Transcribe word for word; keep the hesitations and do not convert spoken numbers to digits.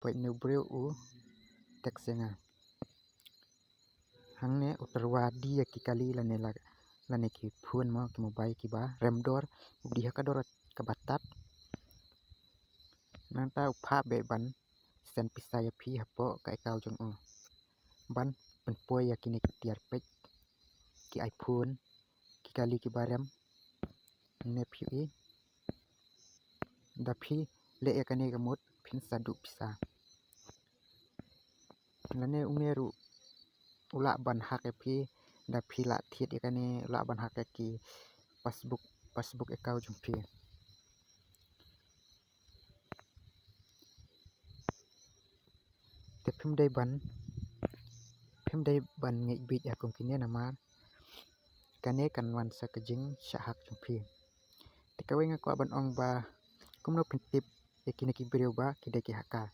Poi une u briew u text ïa nga. Hangne u tyrwa die ïa ki kali lane la, lane ki phone mo, ki mobile kiba rem dor, u die ha ka dor kaba tad. Nangta u phah beit ban send pisa ïa phi hapoh ka account jong u. Ban pynpoi ïa kine ki tiar peit, ki iPhone, ki kali kiba rem. Ne phi i. Da phi leh ïa kane ka mut phin sa duh pisa. Lane une ruh u lah ban hack ïa phi, da phi lah thied ïa kane, u lah ban hack ïa ki passbook, passbook account jong phi. Te phim dei ban, phim dei ban ngeit bieit ïa kum kine namar kane kan wan sa ka jingshah hack jong phi. Te kawei nga kwah ban ong ba kumno phin tip ïa kine ki briew ba ki dei ki hacker.